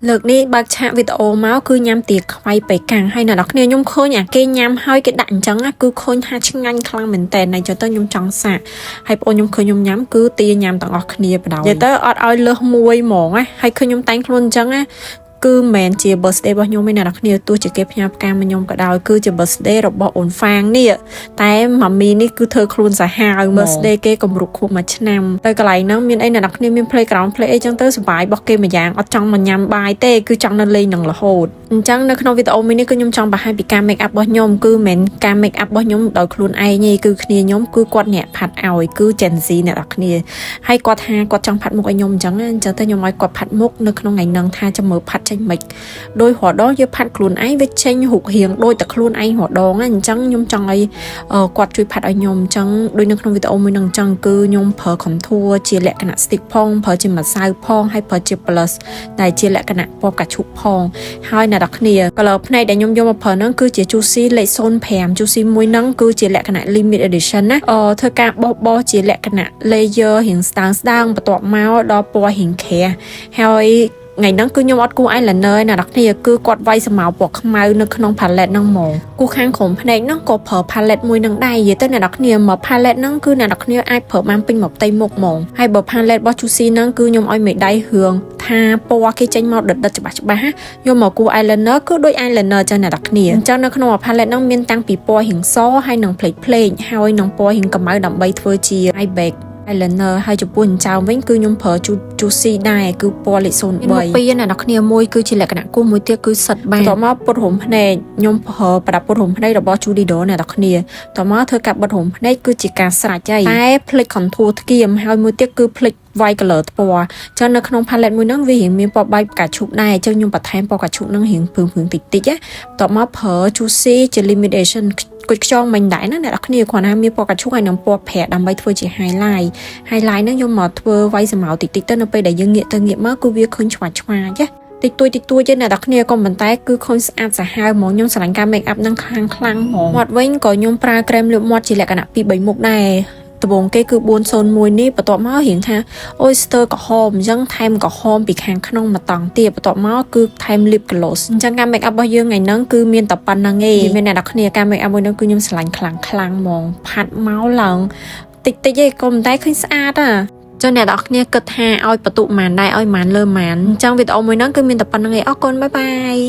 លើកនេះបើកឆាកវីដេអូមកគឺញ៉ាំទាខ្វៃប៉េកាំងហើយអ្នកនរគ្នាខ្ញុំឃើញអាគេញ៉ាំហើយគេដាក់អញ្ចឹងណាគឺឃើញថាឆ្ងាញ់ខ្លាំងមែនតើហើយចុះទៅខ្ញុំចង់សាកហើយបងអូនខ្ញុំឃើញខ្ញុំញ៉ាំគឺទាញ៉ាំទាំងអស់គ្នាបដ ாய் និយាយទៅអត់ឲ្យលើសមួយហ្មងណាហើយឃើញខ្ញុំតែងខ្លួនអញ្ចឹងណាគឺមិនមែនជា birthday របស់ខ្ញុំទេអ្នកនរគ្នាទោះជាគេផ្ញើផ្កាមកខ្ញុំក៏ដោយគឺជា birthday របស់អូនហ្វាងនេះតែម៉ាមីនេះគឺធ្វើខ្លួនសាហាវ birthday គេគម្រប់ខួបមួយឆ្នាំទៅកន្លែងហ្នឹងមានអីអ្នកនរគ្នាមាន playground play អីចឹងទៅសប្បាយរបស់គេមួយយ៉ាងអត់ចង់មកញ៉ាំបាយទេគឺចង់នៅលេងនឹងរហូតអញ្ចឹងនៅក្នុងវីដេអូមួយនេះគឺខ្ញុំចង់បង្ហាញពីការ make up របស់ខ្ញុំគឺមិនមែនការ make up របស់ខ្ញុំដោយខ្លួនឯងទេគឺគ្នាខ្ញុំគឺគាត់អ្នកផាត់ឲ្យគឺ Gen Z អ្នកនរគ្នាហើយគាត់ថាគាត់ចង់ផាត់មុខឲ្យខ្ញុំអញ្ចឹងណាអញ្ចឹងទៅខ្ញុំឲ្យគាត់ផាត់មុខនៅក្នុងថ្ងៃហ្នឹងថាចាំមើលផាត់ចេញមិនដោយរដងយើងផាត់ខ្លួនឯងវាចេញរូបរាងដូចតែខ្លួនឯងរដងណាអញ្ចឹងខ្ញុំចង់ឲ្យគាត់ជួយផាត់ឲ្យខ្ញុំអញ្ចឹងដូចនៅក្នុងវីដេអូមួយហ្នឹងអញ្ចឹងគឺខ្ញុំប្រើ contour ជាលក្ខណៈ stick ផងប្រើជាម្សៅផងហើយប្រើជា blush ដែលជាលក្ខណៈពណ៌ផ្កាឈូកផងហើយអ្នកនរគ្នា color ភ្នែកដែលខ្ញុំយកមកប្រើហ្នឹងគឺជា Juicy លេខ05 Juicy មួយហ្នឹងគឺជាលក្ខណៈ limited edition ណាអឺធ្វើការបោះបោះជាលក្ខណៈ layer រៀងស្ដើងស្ដើងបន្ទាប់មកដល់ពណ៌រៀងក្រាស់ហើយថ្ងៃហ្នឹងគឺខ្ញុំអត់គូ eyeliner ឯណាអ្នកគ្នាគឺគាត់វាយស្រមោលពណ៌ខ្មៅនៅក្នុង palette ហ្នឹងហ្មងគូខាងក្រោមភ្នែកហ្នឹងក៏ប្រើ palette មួយហ្នឹងដែរនិយាយទៅអ្នកនរគ្នាមក palette ហ្នឹងគឺអ្នកនរគ្នាអាចប្រើបានពេញមួយផ្ទៃមុខហ្មងហើយបើ palette របស់ Juicy ហ្នឹងគឺខ្ញុំឲ្យមេដៃរឿងថាពណ៌គេចេញមកដិតៗច្បាស់ច្បាស់យកមកគូ eyeliner គឺដូច eyeliner ចឹងអ្នកនរគ្នាអញ្ចឹងនៅក្នុង palette ហ្នឹងមានតាំងពីពណ៌រៀងសហើយនិងផ្លេកផ្លេកហើយនិងពណ៌រៀងកម្ៅដើម្បីធ្វើជា eye bag eyeliner ហើយចំពោះចិញ្ចើមវិញគឺខ្ញុំប្រើ Juicy ដែរគឺពណ៌លេខ03ពីរអ្នកនរគ្នាមួយគឺជាលក្ខណៈគូសមួយទៀតគឺសិតបានតមកពុតរោមភ្នែកខ្ញុំប្រើប្រដាប់ពុតរោមភ្នែករបស់ Judy Doll អ្នកនរគ្នាតមកធ្វើការបិទរោមភ្នែកគឺជាការស្រេចហើយតែភ្លេច contour ថ្គាមហើយមួយទៀតគឺភ្លេច វាយ color ថ្ពណ៌ចឹងនៅក្នុង palette មួយហ្នឹងវារៀងមានពណ៌បែបផ្កាឈូកដែរចឹងខ្ញុំបន្ថែមពណ៌ផ្កាឈូកហ្នឹងរៀងពឿងៗតិចតិចណាបន្ទាប់មកប្រើ Juicy ជា limitation គុជខ្យងមិញដែរណាអ្នកនរគ្នាគ្រាន់តែមានពណ៌ផ្កាឈូកហើយនិងពណ៌ប្រាក់ដើម្បីធ្វើជា highlight highlight ហ្នឹងយកមកធ្វើវាយស្រមោលតិចតិចទៅនៅពេលដែលយើងងាកទៅងាកមកគឺវាឃើញឆ្វាច់ឆ្វាយណាតិចតួចតិចតួចទេអ្នកនរគ្នាក៏ប៉ុន្តែគឺឃើញស្អាតសាហាវហ្មងខ្ញុំស្រឡាញ់ការ make up ហ្នឹងខ្លាំងខ្លាំងហ្មងមាត់វិញក៏ខ្ញុំប្រើក្រែមលាបមាត់ជាលក្ខណៈ2 3មុខដែរដំបូងគេគឺ401នេះបន្ទាប់មករៀងថាអូយស្ទើក្រហមអញ្ចឹងថែមក្រហមពីខាងក្នុងមកតង់ទៀតបន្ទាប់មកគឺថែម lip gloss អញ្ចឹងការ make up របស់យើងថ្ងៃហ្នឹងគឺមានតែប៉ុណ្្នឹងឯងមានអ្នកនរគ្នាការ make up មួយហ្នឹងគឺខ្ញុំស្រឡាញ់ខ្លាំងខ្លាំងហ្មងផាត់មកឡើងតិចតិចឯងក៏មិនតែឃើញស្អាតអាចុះអ្នកនរគ្នាគិតថាឲ្យបន្ទុកម៉ានដែរឲ្យម៉ានលើម៉ានអញ្ចឹងវីដេអូមួយហ្នឹងគឺមានតែប៉ុណ្្នឹងឯងអរគុណ bye bye.